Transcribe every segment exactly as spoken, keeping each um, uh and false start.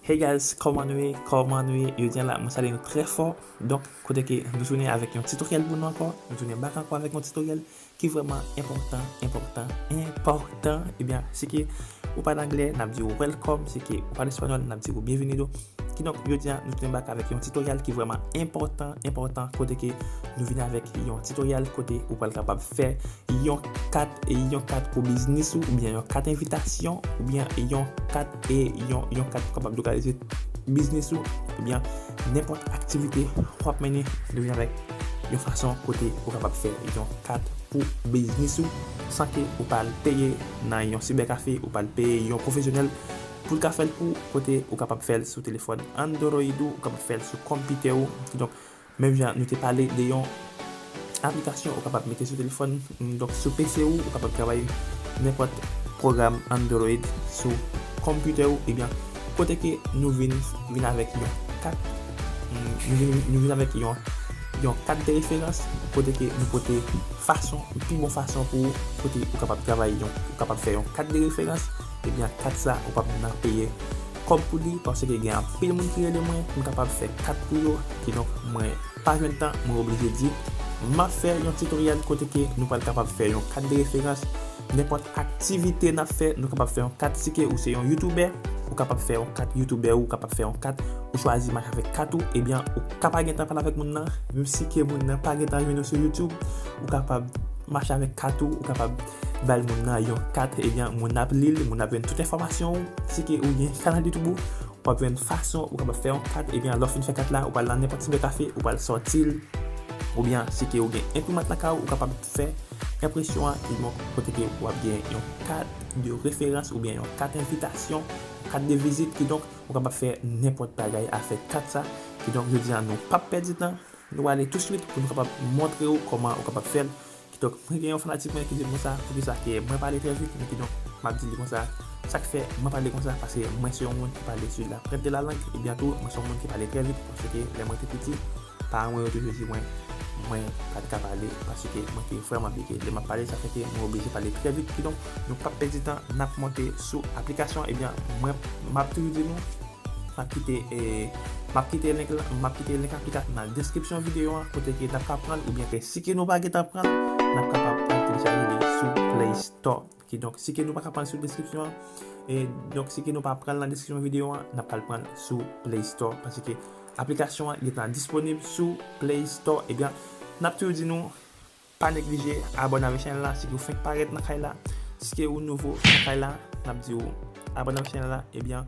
Hey guys, kòman nou ye? Kòman nou ye? Jodi a la, mwen salye nou trè fò. Donk, kote ke nou tounen avèk yon tutorial pou nou ankò. Nou tounen back ankò avèk yon tutorial ki vrèman enpòtan, enpòtan, enpòtan. Ebyen, si ke ou pale anglè, n ap di w welcome. Si ke ou pale espanyòl, n ap di w bienvenido. Kidonk, jodi a, nou tounen back avèk yon tutorial ki vrèman enpòtan, enpòtan, kote ke nou vin avèk yon tutorial kote ou pral kapab fè yon kat, e yon kat pou biznis ou, oubyen yon kat envitasyon, oubyen yon kat, e yon, yon kat ou kapab lokalize biznis ou, oubyen nenpòt aktivite w ap mennen, nou vin avèk yon fason kote ou kapab fè yon kat pou biznis ou, san ke ou pa al peye nan yon sibèkafe, ou pa al peye yon pwofesyonèl pou l ka fè l pou ou, kote ou kapab fè l sou telefòn Android ou, ou kapab fè l sou konpitè ou. Kidonk, menm jan nou te pale de yon aplikasyon ou kapab mete sou telefòn, mm, donk sou P C ou, ou kapab travay nenpòt pwogram Android sou konpitè ou, ebyen, kote ke nou vin, vin avèk yon kat, mm, nou vin, nou vin avèk yon, yon kat de referans, kote ke nou pote fason, pi bon fason pou ou, kote ou kapab travay yon, ou kapab fè yon kat de referans, ebyen, kat sa, ou p ap nan peye kòb pou li, paske gen anpil moun ki rele mwen pou m kapab fè kat pou yo, kidonk mwen pa jwenn tan, mwen oblije di, m ap fè yon tutorial kote ke nou pral kapab fè yon kat de referans, nenpòt aktivite n ap fè, nou kapab fè yon kat, si ke ou se yon youtubè, ou kapab fè yon kat youtubè, ou kapab fè yon kat, ou chwazi mache avèk kat ou, ebyen, ou ka pa gentan pale avèk moun nan, menm si ke moun nan pa gentan jwenn ou sou YouTube, ou kapab mache avèk kat ou, ou kapab bay moun nan yon kat, ebyen, moun nan ap li l, moun nan ap jwenn tout enfòmasyon ou. Si ke ou gen kanal YouTube ou, w ap jwenn fason ou kapab fè yon kat, ebyen, lè w fin fè kat la, ou pral nan nenpòt sibèkafe, ou pral sòti l, oubyen si ke ou gen enprimant nan kay ou, ou kapab fè enpresyon an, kidonk, kote ke w ap gen yon kat de referans oubyen yon kat envitasyon, kat de vizit, kidonk, ou kapab fè nenpòt bagay avèk kat sa. Kidonk, jodi a, nou p ap pèdi tan, nou ale touswit pou nou kapab montre w kòman ou kapab fè l. Kidonk, mwen gen yon fanatik mwen ki di m konsa, poukisa ke mwen pale trè vit, men kidonk, m ap di li konsa, sa k fè mwen pale konsa, paske mwen se yon moun ki pale sou la pointe de la langue, ebyen tou, mwen se yon moun ki pale trè vit, paske lè mwen te piti, paran mwen yo toujou di mwen, mwen pa t ka pale, paske mwen te vrèman bege. Lè m ap pale, sa fè ke mwen oblije pale trè vit. Kidonk, nou p ap pèdi tan, n ap monte sou aplikasyon an. Ebyen, mwen, m ap toujou di nou, m ap kite, e, m ap kite link la, m ap kite link aplikasyon nan deskripsyon videyo an, kote ke n ap ka pran l, oubyen ke si ke nou pa gentan pran l, n ap kapab al telechaje li sou Play Store. Kidonk, si ke nou pa ka pran l sou deskripsyon an, e, donk, si ke nou pa pran l nan deskripsyon videyo an, n ap ka al pran l sou Play Store, paske aplikasyon an gentan disponib sou Play Store. Ebyen, n ap toujou di nou, pa neglije abòne avèk chanèl la, si ke ou fenk parèt nan kay la, si ke ou nouvo nan kay la, n ap di w abòne avèk chanèl la, ebyen,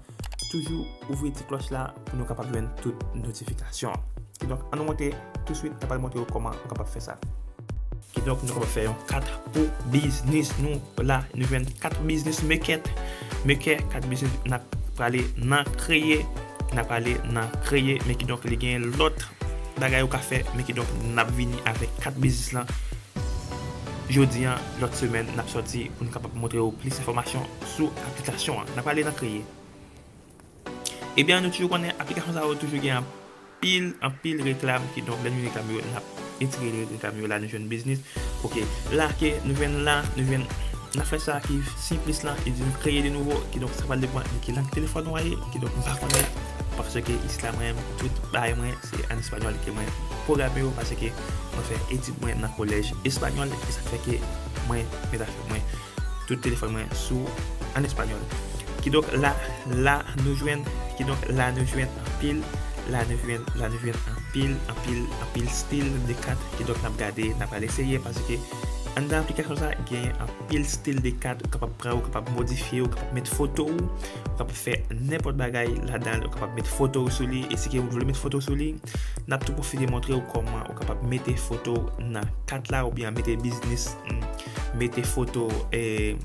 toujou ouvri ti klòch la pou nou kapab jwenn tout notifikasyon. Kidonk, ann nou monte touswit, n ap al montre w kòman ou kapab fè sa. Kidonk, nou kapab fè yon kat pou biznis nou. La, nou jwenn kat biznis maker. Maker, kat biznis, n ap prale nan kreye. N ap prale nan kreye. Men kidonk, li gen lòt bagay ou ka fè. Men kidonk, n ap vini avèk kat biznis lan. Jodi an, lòt semèn, n ap sòti pou nou kapab montre w plis enfòmasyon sou aplikasyon an. N ap prale nan kreye. Ebyen, nou toujou konnen aplikasyon sa yo toujou gen anpil, anpil reklam, kidonk lè nou reklam yo, n ap etire reklam yo la, nou jwenn biznis. Oke, la ke nou jwenn la, nou jwenn nan flèch sa ki siy plis lan, li di nou kreye de nouvo, kidonk sa pral depann de ki lang telefòn ou a ye, kidonk m pa konnen, paske isit la mwen menm, tout bagay mwen, se an espanyòl ke mwen pwograme yo, paske mwen fè etid mwen nan kolèj espanyòl, e sa k fè ke mwen, mwen ta fè mwen tout telefòn mwen sou, an espanyòl. Kidonk la, la nou jwenn, kidonk la nou jwenn anpil, la nou jwenn, la nou jwenn anpil, anpil, anpil stil de kat. Kidonk n ap gade, n ap al eseye, paske anndan aplikasyon sa, gen anpil stil de kat, ou kapab pran, ou kapab modifye, ou kapab met foto ou, ou kapab fè nenpòt bagay ladan l, ou kapab met foto ou sou li, e si ke ou vle met foto ou sou li, n ap tou pwofite montre ou kòman ou kapab mete foto nan kat la, oubyen mete biznis, mm, mete foto, e,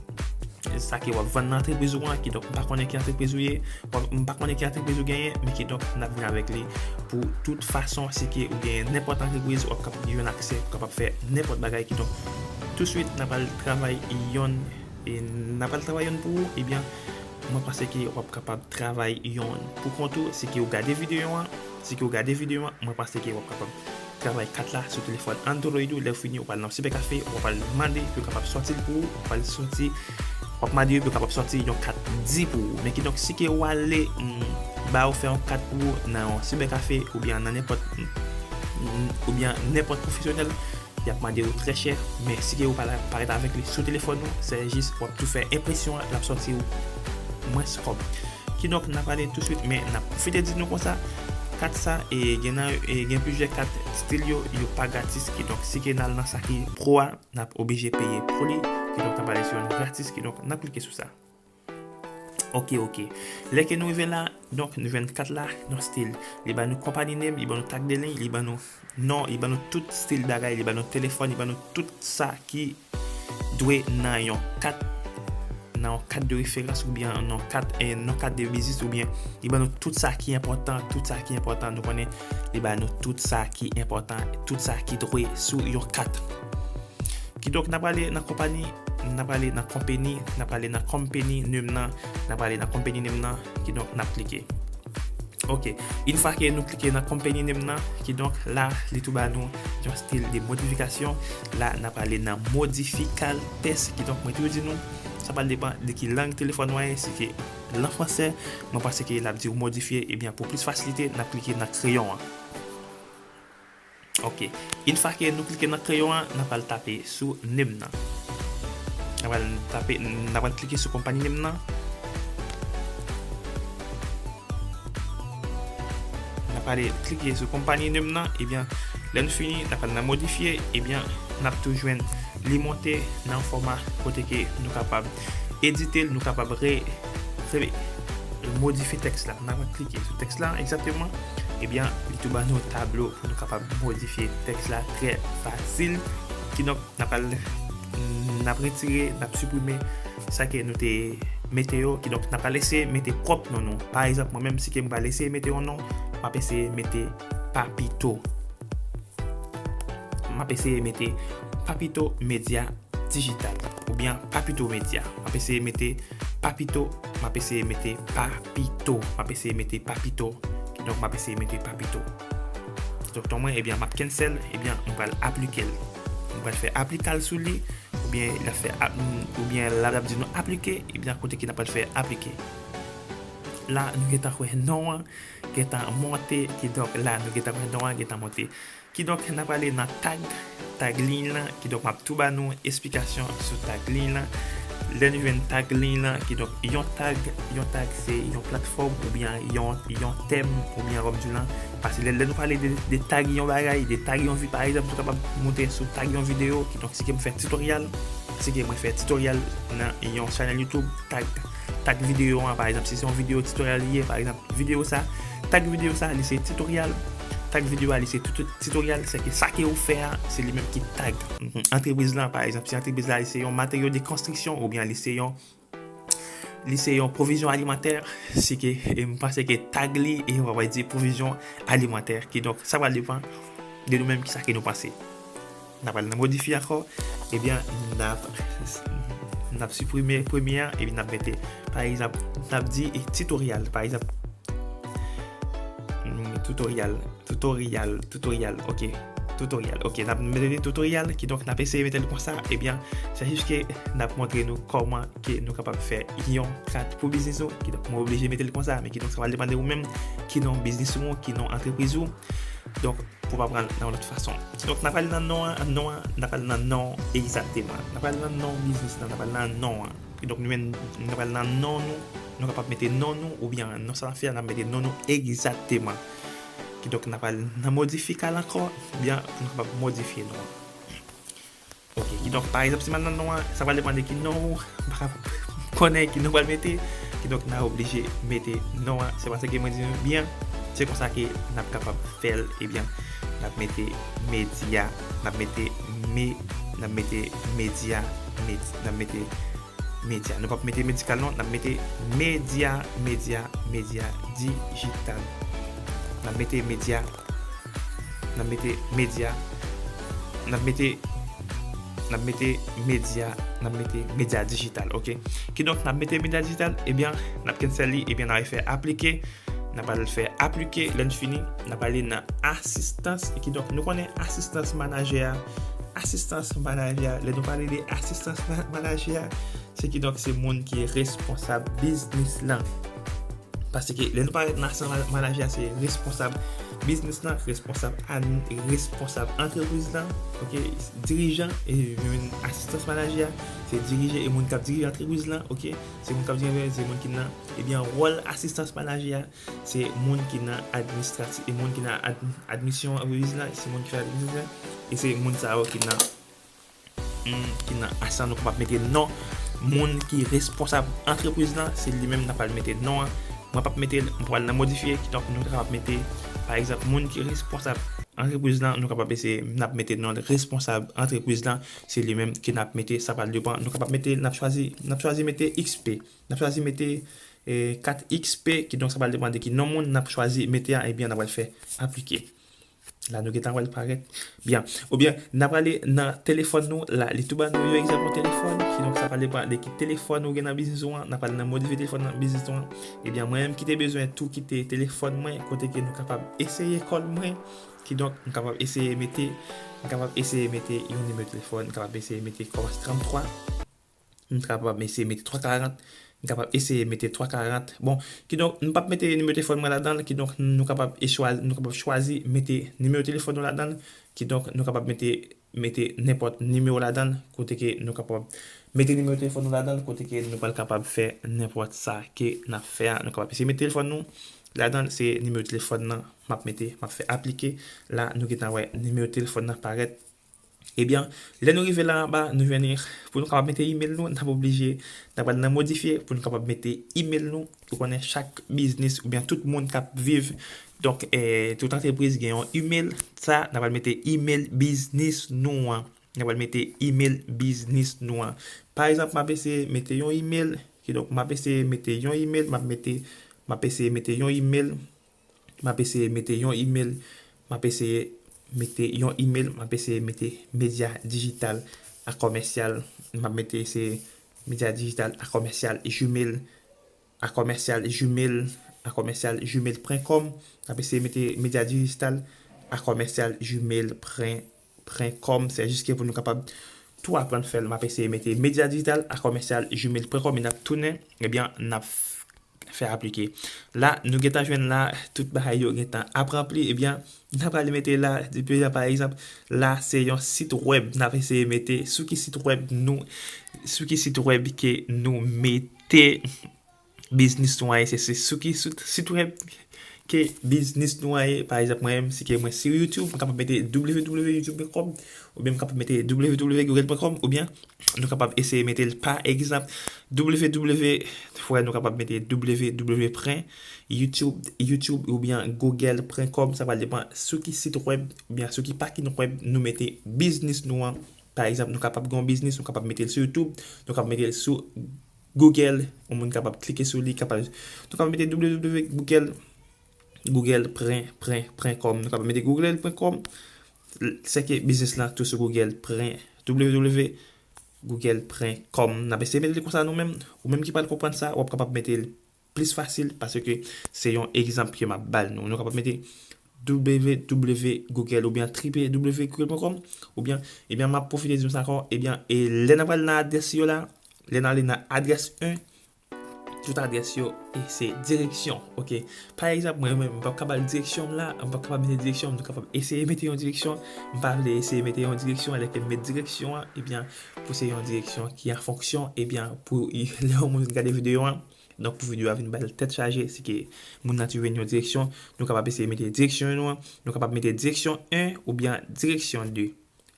sa ke w ap vann nan antrepriz ou an, kidonk m pa konnen ki antrepriz ou ye, w ap, m pa konnen ki antrepriz ou genyen, men kidonk n ap vin avèk li pou tout fason, si ke ou genyen nenpòt antrepriz, w ap kapab jwenn aksè pou kapab fè nenpòt bagay, kidonk touswit n ap al travay yonn, e n ap al travay yonn pou ou, ebyen, mwen panse ke w ap kapab travay yonn pou kont ou, si ke ou gade videyo an, si ke ou gade videyo an, mwen panse ke w ap kapab travay kat la sou telefòn Android ou, lè w fini, ou pral nan sibèkafe, ou pral mande pou yo kapab sòti l pou ou, ou pral sòti, w ap mande yo pou yo kapab sòti yon kat di pou ou. Men kidonk, si ke w ale, mm, ba ou fè yon kat pou ou nan yon sibèkafe oubyen nan nenpòt, oubyen nenpòt pwofesyonèl, y ap mande ou trè chè, men si ke ou pa parèt avèk li sou telefòn ou, se jis w ap tou fè enpresyon an, l ap sòti ou mwens kòb. Kidonk, n ap ale touswit, men n ap pwofite di nou konsa, kat sa, e gen nan, e gen plizyè kat stil yo, yo pa gratis, kidonk si ke n al nan sa ki pro a, n ap oblije peye pou li, kidonk n ap ale sou yon gratis, kidonk n ap klike sou sa. Ok, ok. Lè ke nou rive la, donk nou jwenn kat la, yon stil. Li ban nou company name, li ban nou tag de liy, li ban nou non, li ban nou tout stil bagay, li ban nou telefòn, li ban nou tout sa ki dwe nan yon kat, nan yon kat de referans oubyen nan yon kat, eh, nan yon kat de biznis oubyen li ban nou tout sa ki enpòtan, tout sa ki enpòtan. Nou konnen li ban nou tout sa ki enpòtan, tout sa ki dwe sou yon kat. Kidonk, n ap ale nan konpani, n ap ale nan company, n ap ale nan company name nan, n ap ale nan company name nan, kidonk, n ap klike. Ok, yon fwa ke nou klike nan company name nan, kidonk, la, li tou ba nou yon stil de modifikasyon. La, n ap ale nan modifical text, kidonk, mwen toujou di nou, sa pral depann de ki lang telefòn ou a ye, si ke lan fransè, mwen panse ke l ap di w modifye, ebyen, pou plis fasilite, n ap klike nan kreyon an. Ok. Yon fwa ke nou klike nan kreyon an, n ap al tape sou name nan. N ap al tape, n ap al klike sou company name nan. N ap al klike sou company name nan, ebyen, lè nou fini, n ap al nan modifye, ebyen, n ap tou jwenn li monte nan yon fòma kote ke nou kapab edite l, nou kapab re, re, modifye tèks la. N ap klike sou tèks la, egzakteman. Ebyen, li tou ban nou tablo pou nou kapab modifye tèks la trè fasil. Kidonk, n ap al, n ap retire, n ap siprime sa ke nou te mete yo. Kidonk, n ap al eseye mete pwòp non nou. Pa egzanp, mwen menm, si ke m pral eseye mete yon non, m ap eseye mete Papito. M ap eseye mete Papito Media Digital oubyen Papito Media. M ap eseye mete Papito, m ap eseye mete Papito, m ap eseye mete Papito. Donk, m ap eseye mete Papito. Donk, ton mwen, ebyen, m ap cancel, ebyen, m pral aplike l. M pral fè aplike l sou li, oubyen l ap fè ap-, oubyen l ap di nou aplike, ebyen, kote ki n ap pral fè aplike. La, nou gentan wè non an gentan monte, kidonk la, nou gentan wè non an gentan monte. Kidonk, n ap prale nan tag, tag liy lan. Kidonk, m ap tou ba nou esplikasyon sou tag liy lan. Lè nou jwenn tag liy lan, kidonk, yon tag, yon tag se yon platfòm oubyen yon, yon tèm oubyen, kòm di w lan, paske lè, lè nou pale de, de tag yon bagay, de tag yon vi-, pa egzanp, nou kapab monte sou tag yon videyo. Kidonk, si ke m fè titoryal, si ke mwen fè titoryal nan yon chanèl YouTube, tag, tag videyo an, pa egzanp, si se yon videyo titoryal li ye, pa egzanp, videyo sa, tag videyo sa, li se titoryal. Tag videyo a, li se tout, titoryal, se ke sa ke ou fè a, se li menm ki tag. Mhm. Antrepriz lan, pa egzanp, si antrepriz la, li se yon materyo de konstriksyon, oubyen li se yon, li se yon pwovizyon alimantè, si ke, e m panse ke tag li, e w ap di pwovizyon alimantè. Kidonk, sa va depann de nou menm, kisa ke nou panse. N ap al nan modifye ankò, ebyen, n ap, n ap siprime premye a, epi n ap mete, pa egzanp, n ap di titoryal, pa egzanp, mm, tutorial, tutorial, tutorial, ok, tutorial, ok, n ap mete tutorial, kidonk n ap eseye mete l konsa, ebyen, se jis ke n ap montre nou kòman ke nou kapab fè yon kat pou biznis ou, kidonk mwen oblije mete l konsa, men kidonk sa va depann de ou menm, ki non biznis ou, ki non antrepriz ou. Donk, pou pa pran l nan yon lòt fason. Kidonk, n ap al nan non an, non an, n ap al nan non egzakteman. N ap al nan non biznis lan, n ap al nan non an. Kidonk, nou menm, n ap al nan non nou, nou kapab mete non nou, oubyen non sa n ap fè a, n ap mete non nou egzakteman. Kidonk, n ap al nan modifye kal ankò, oubyen nou kapab modifye non an. Ok, kidonk, pa egzanp, si m al nan non an, sa va depann de ki non ou, m pa ka konnen ki non pral mete. Kidonk, n a oblije mete non an. Se paske mwen di nou byen, se konsa ke n ap kapab fè l, ebyen, n ap mete medya, n ap mete me-, n ap mete medya, med-, n ap mete medya. Nou p ap mete medikal non, n ap mete medya, medya, medya dijital. N ap mete medya, n ap mete medya, n ap mete, n ap mete medya, n ap mete medya dijital, ok? Kidonk, n ap mete medya dijital, ebyen, n ap cancel li, ebyen, n ap fè aplike, n ap al fè aplike, lè n fini, n ap ale nan asistans, e kidonk, nou konnen asistans manajè a, asistans manajè a, lè nou pale de asistans ma-, manajè a, se kidonk, se moun ki responsab biznis lan. Paske lè nou parèt nan asistan manager, se responsab biznis lan, responsab admin, responsab antrepriz lan, ok, dirijan, e menm asistan manager, se dirijan e moun k ap dirije antrepriz lan, ok, se moun k ap dirije, se moun ki nan, ebyen, wòl asistan manager, se moun ki nan administratif, e moun ki nan ad, admisyon antrepriz lan, se moun ki fè admisyon, e se moun sa yo ki nan ki nan asistan, nou kapab mete non moun ki responsab antrepriz lan, se li menm n ap al mete non an. Mwen p ap mete l, mwen pral nan modifye, kidonk nou kapab mete, pa egzanp, moun ki responsab antrepriz lan, nou kapab eseye, n ap mete non responsab antrepriz lan, se li menm ke n ap mete, sa pral depann. Nou kapab mete, n ap chwazi, n ap chwazi mete X P, n ap chwazi mete, eh, kat X P, kidonk sa pral depann de ki non moun n ap chwazi mete a, ebyen, n ap al fè aplike. La, nou gentan wè l parèt. Byen. Oubyen, n ap ale nan telefòn nou. La, li tou ba nou yon egzanp yon telefòn. Kidonk, sa pral depann de ki telefòn ou gen nan biznis ou an. N ap ale nan modifye telefòn nan biznis ou an. Ebyen, mwen menm ki te bezwen tou kite telefòn mwen, kote ke nou kapab eseye kòl mwen. Kidonk, m kapab eseye mete, m kapab eseye mete yon nimewo telefòn, m kapab eseye mete kòmanse tranntwa. M kapab eseye mete twa karant. M kapab eseye mete twa karant. Bon, kidonk, m p ap mete nimewo telefòn mwen ladan l, kidonk, nou kapab e chwazi, nou kapab chwazi mete nimewo telefòn nou ladan l, kidonk, nou kapab mete, mete nenpòt nimewo ladan l, kote ke nou kapab mete nimewo telefòn nou ladan l, kote ke nou pral kapab fè nenpòt sa ke n ap fè a. Nou kapab eseye mete telefòn nou ladan l, se nimewo telefòn nan m ap mete, m ap fè aplike. La, nou gentan wè nimewo telefòn nan parèt. Ebyen, lè nou rive la anba, nou jwenn pou nou kapab mete email nou, n ap oblije, n ap al nan modifye pou nou kapab mete email nou. Ou konnen chak biznis oubyen tout moun k ap viv, donk, eh, tout antrepriz gen yon email. Sa, n ap al mete email biznis nou an. N ap al mete email biznis nou an. Pa egzanp, m ap eseye mete yon email, kidonk, m ap eseye mete yon email, m ap mete, m ap eseye mete yon email. M ap eseye mete yon email. M ap eseye mete yon email. M ap eseye mete medya dijital a kòmèsyal. M ap mete se medya dijital a kòmèsyal Gmail, a kòmèsyal Gmail, a kòmèsyal gmail pwen kòm. M ap eseye mete medya dijital a kòmèsyal gmail pwen kòm. Se jis ke pou nou kapab tou aprann fè l, m ap eseye mete medya dijital a kòmèsyal gmail pwen kòm, e n ap tounen, ebyen, n ap fè aplike. La, nou gentan jwenn la, tout bagay yo gentan ap ranpli, ebyen, n ap ale mete la, depi la, pa egzanp, la, se yon sit wèb, n ap eseye mete, sou ki sit wèb nou, sou ki sit wèb ke nou mete biznis nou an ye, se, se sou ki sit, sit wèb ke biznis nou an ye. Pa egzanp, mwen menm, si ke mwen sou YouTube, m kapab mete w w w youtube pwen kòm, oubyen m kapab mete w w w google pwen kòm, oubyen nou kapab eseye mete l, pa egzanp, w w w, frè, nou kapab mete w w w pwen youtube, youtube oubyen google pwen kòm, sa pral depann sou ki sit wèb, oubyen sou ki pagin wèb nou mete biznis nou an. Pa egzanp, nou kapab gen yon biznis, nou kapab mete l sou YouTube, nou kapab mete l sou Google, yon moun kapab klike sou li, kapab, nou kapab mete w w w google, google pwen, pwen, pwen kòm, nou kapab mete google pwen kòm, se ke biznis lan tou sou Google pwen, w w w google pwen kòm. N ap eseye mete l konsa nou menm, ou menm ki pral konprann sa, w ap kapab mete l plis fasil, paske se yon egzanp ke m ap ba l nou. Nou kapab mete w w w google oubyen triple w w w google pwen kòm, oubyen, ebyen, m ap pwofite di nou sa ankò, ebyen, e lè n ap al nan adrès yo la, lè n ale nan adrès en, tout adrès yo, e se direksyon, ok? Pa egzanp, mwen menm, m p ap ka ba l direksyon m la, m p ap kapab mete direksyon m, nou kapab eseye mete yon direksyon, m pa vle eseye mete yon direksyon, lè ke m met direksyon an, ebyen, pou se yon direksyon ki an fonksyon, ebyen, pou lè yon moun gade videyo an, donk, pou videyo a vin ba l tèt chaje, si ke moun nan te jwenn yon direksyon, nou kapab eseye mete direksyon nou an, nou kapab mete direksyon en oubyen direksyon de.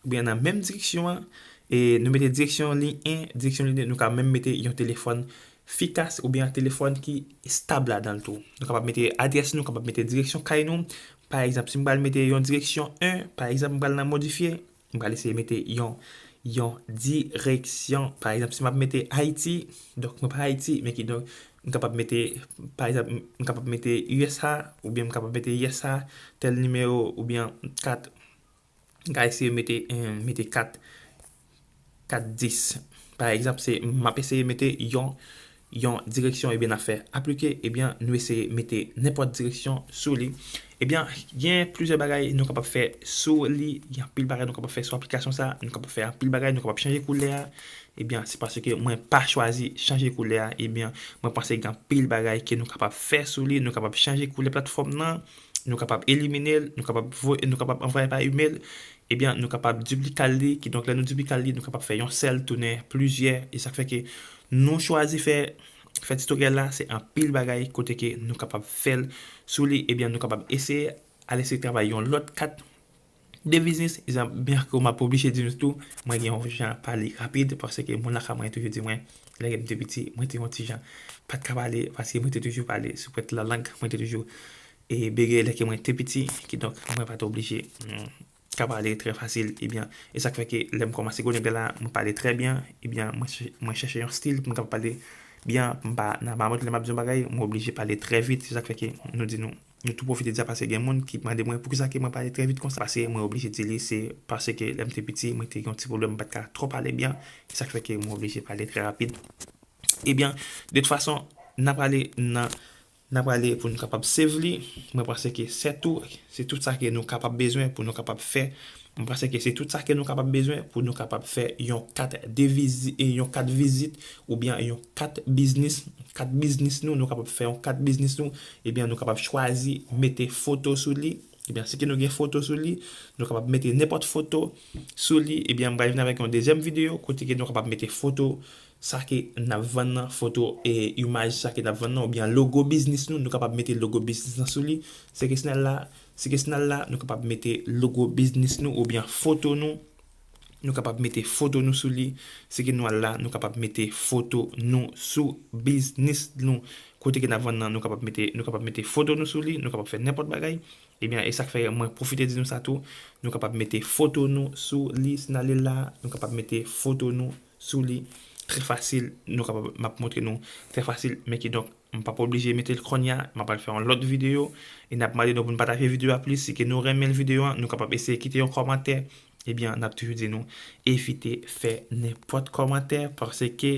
Oubyen nan menm direksyon an, e nou mete direksyon liy en, direksyon liy de, nou ka menm mete yon telefòn fikas oubyen yon telefòn ki estab ladan l tou. Nou kapab mete adrès nou, kapab mete direksyon kay nou. Pa egzanp, si m pral mete yon direksyon en, pa egzanp, m pral nan modifye, m pral eseye mete yon, yon direksyon. Pa egzanp, si m ap mete Ayiti, donk mwen pa Ayiti, men kidonk, m kapab mete, pa egzanp, m kapab mete U S A, oubyen m kapab mete U S A, tèl nimewo, oubyen kat, m ka eseye mete, eh, mete kat, kat dis. Pa egzanp, se, m ap eseye mete yon, yon direksyon, ebyen, n ap fè aplike, ebyen, nou eseye mete nenpòt direksyon sou li. Ebyen, gen plizyè bagay nou kapab fè sou li, gen anpil bagay nou kapab fè sou aplikasyon sa, nou kapab fè anpil bagay, nou kapab chanje koulè a. Ebyen, se paske mwen pa chwazi chanje koulè a, ebyen, mwen panse gen anpil bagay ke nou kapab fè sou li, nou kapab chanje koulè platfòm nan, nou kapab elimine l, nou kapab voye, nou kapab anvwaye pa email, ebyen, nou kapab duplicate li, kidonk lè nou duplicate li, nou kapab fè yon sèl tounen plizyè, e sa k fè ke nou chwazi fè, fè tutorial la, se anpil bagay kote ke nou kapab fè l sou li, ebyen, nou kapab eseye al eseye travay yon lòt kat de biznis, byen ke m ap oblije di nou tou, mwen gen yon jan pale rapid, paske moun lakay mwen toujou di mwen, lè m te piti, mwen te yon ti jan pa t ka pale, paske mwen te toujou pale sou pwent lan lang, mwen te toujou e bege lè ke mwen te piti, kidonk mwen pa t oblije, mm, ka pale trè fasil, ebyen, e sa k fè ke lè m kòmanse konnen bagay la, mwen pale trè byen, ebyen, mwen chè-, mwen chèche yon stil pou m kapab pale byen, pou m pa nan mamòt lè m ap di yon bagay, mwen oblije pale trè vit, se sa k fè ke nou di nou, nou tou pwofite di sa paske gen moun ki mande mwen poukisa ke mwen pale trè vit konsa, paske mwen oblije di li, se paske lè m te piti, mwen te gen yon ti pwoblèm, mwen pa t ka twò pale byen, e sa k fè ke mwen oblije pale trè rapid. Ebyen, de tout fason, n a prale nan, n a prale pou nou kapab save li. Mwen panse ke se tou, se tout sa ke nou kapab bezwen pou nou kapab fè. Mwen panse ke se tout sa ke nou kapab bezwen pou nou kapab fè yon kat de vizi-, e yon kat vizit oubyen yon kat biznis, kat biznis nou, nou kapab fè yon kat biznis nou, ebyen nou kapab chwazi mete foto sou li. Ebyen, si ke nou gen foto sou li, nou kapab mete nenpòt foto sou li. Ebyen, m pral vin avèk yon dezyèm videyo kote ke nou kapab mete foto sa ke n ap vann nan, foto e imaj sa ke n ap vann nan, oubyen logo biznis nou, nou kapab mete logo biznis lan sou li. Si ke si n al la, si ke si n al la, nou kapab mete logo biznis nou oubyen foto nou. Nou kapab mete foto nou sou li. Si ke nou al la, nou kapab mete foto nou sou biznis nou. Kote ke n ap vann nan, nou kapab mete, nou kapab mete foto nou sou li, nou kapab fè nenpòt bagay. Ebyen, e sa k fè mwen pwofite di nou sa tou. Nou kapab mete foto nou sou li, si n ale la, nou kapab mete foto nou sou li. Trè fasil, nou kapab, m ap montre nou trè fasil, men kidonk, m p ap oblije mete l kounye a, m ap al fè yon lòt videyo, e n ap mande nou pou n pataje videyo a plis, si ke nou renmen videyo a, nou kapab eseye kite yon kòmantè, ebyen, n ap toujou di nou, evite fè nenpòt kòmantè, paske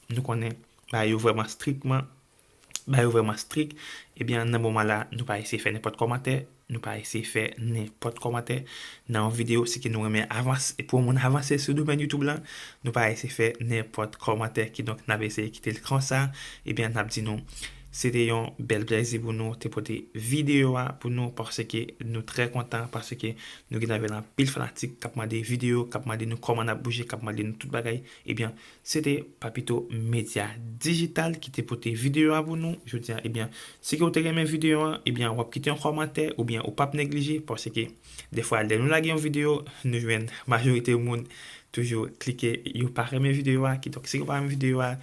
nou konnen, bagay yo vrèman striktman, bagay yo vrèman strik, ebyen, nan moman la, nou pa eseye fè nenpòt kòmantè, nou pa eseye fè nenpòt kòmantè nan yon videyo, si ke nou renmen avanse, pou yon moun avanse sou domèn YouTube lan, nou pa eseye fè nenpòt kòmantè, kidonk, n ap eseye kite l konsa, ebyen, n ap di nou, se te yon bèl plèzi pou nou te pote videyo a pou nou, paske nou trè kontan, paske nou gentan jwenn anpil fanatik k ap mande videyo, k ap mande nou kòman n ap bouje, k ap mande nou tout bagay, ebyen, se te Papito Medya Dijital ki te pote videyo a pou nou jodi a. Ebyen, si ke w te renmen videyo a, ebyen, w ap kite yon kòmantè oubyen ou p ap neglije, paske defwa, lè nou lage yon videyo, nou jwenn majorite moun toujou klike, yo pa renmen videyo a. Kidonk, si ke w pa renmen videyo a,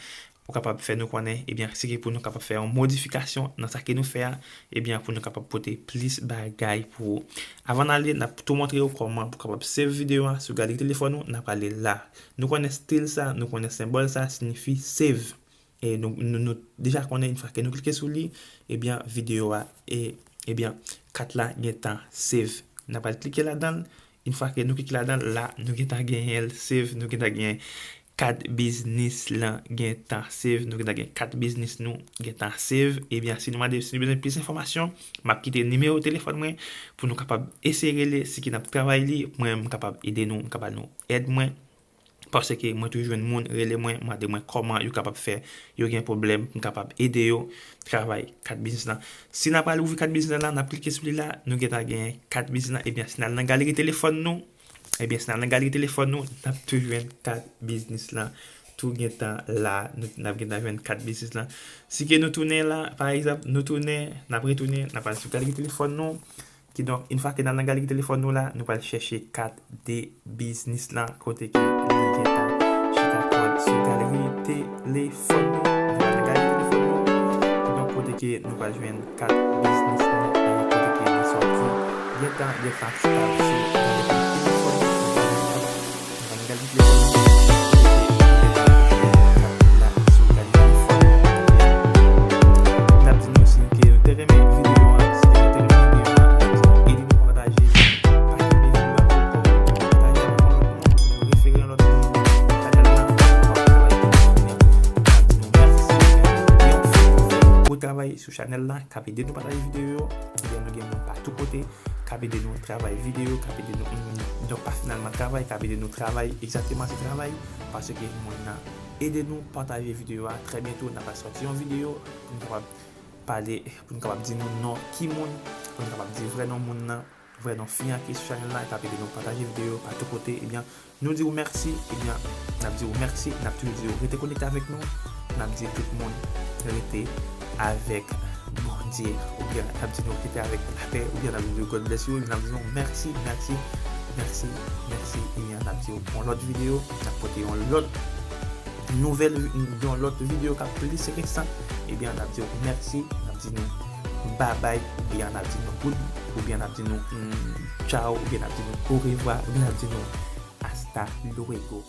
ou kapab fè nou konnen, ebyen, si ke pou nou kapab fè yon modifikasyon nan sa ke nou fè a, ebyen, pou nou kapab pote plis bagay pou ou. Avan n ale, n ap tou montre w kòman pou kapab save videyo a sou galri telefòn ou, n ap ale la. Nou konnen stil sa, nou konnen senbòl sa siyifi save. E nou, nou, nou deja konnen, yon fwa ke nou klike sou li, ebyen, videyo a, e, ebyen, kat la gentan save. N ap al klike ladan l. Yon fwa ke nou klike ladan l, la, nou gentan genyen l save, nou gentan genyen kat biznis lan gentan save, nou gentan gen kat biznis nou gentan save. Ebyen, si nou mande, si nou bezwen plis enfòmasyon, m ap kite nimewo telefòn mwen pou nou kapab eseye rele, si ke n ap travay li, mwen, m kapab ede nou, m kapab nou èd mwen. Paske mwen toujou jwenn moun rele mwen, mande mwen kòman yo kapab fè, yo gen pwoblèm, m kapab ede yo travay kat biznis lan. Si n ap al ouvri kat biznis lan la, n ap klike sou li la, nou gentan gen kat biznis lan. Ebyen, si n al nan galeri telefòn nou, ebyen, si n al nan galeri telefòn nou, n ap tou jwenn kat biznis lan. Tou gentan la, nou, n ap gentan jwenn kat biznis lan. Si ke nou tounen la, pa egzanp, nou tounen, n ap retounen, n ap al sou galeri telefòn nou. Kidonk, yon fwa ke n al nan galeri telefòn nou la, nou pral chèche kat de biznis lan, kote ke li gentan chita kòd sou galeri telefòn nou. Nou pral nan galeri telefòn nou. Kidonk, kote ke nou pral jwenn kat biznis nou, e kote ke li sòti. Gentan, gentan chita sou galeri telefòn nou. N ap di nou si ke nou te renmen videyo a, si ke nou te renmen videyo a, ede nou pataje, pa kenbe videyo a pou kò w, pataje avèk yon lòt moun, refere yon lòt moun, chanèl la, n ap travay pou nou. N ap di nou mèsi. sou chanèl la, k ap ede nou pataje videyo yo. Ebyen, nou gen moun patou kote k ap ede nou travay videyo, k ap ede nou, mm, donk pa finalman travay, k ap ede nou travay, egzakteman se travay, paske moun nan ede nou pataje videyo a. Trè byento, n ap sòti yon videyo pou nou kapab pale, pou nou kapab di nou non ki moun, pou nou kapab di vrè non moun nan, vrè non fi an ki sou chanèl la, k ap ede nou pataje videyo patou kote. Ebyen, nou di w mèsi, ebyen, n ap di w mèsi, n ap toujou di w rete konekte avèk nou, n ap di tout moun rete avèk Bondye, oubyen n ap di nou rete avèk lapè, oubyen n ap di w God bless you, n ap di nou mèsi, mèsi, mèsi, mèsi, ebyen, n ap di w yon lòt videyo, n ap pote yon lòt nouvèl, yon lòt videyo k ap plis resan, ebyen, n ap di w mèsi, n ap di nou babay, oubyen n ap di nou good, oubyen n ap di nou, mm, tchao, oubyen n ap di nou orevwa, oubyen n ap di nou hasta luego.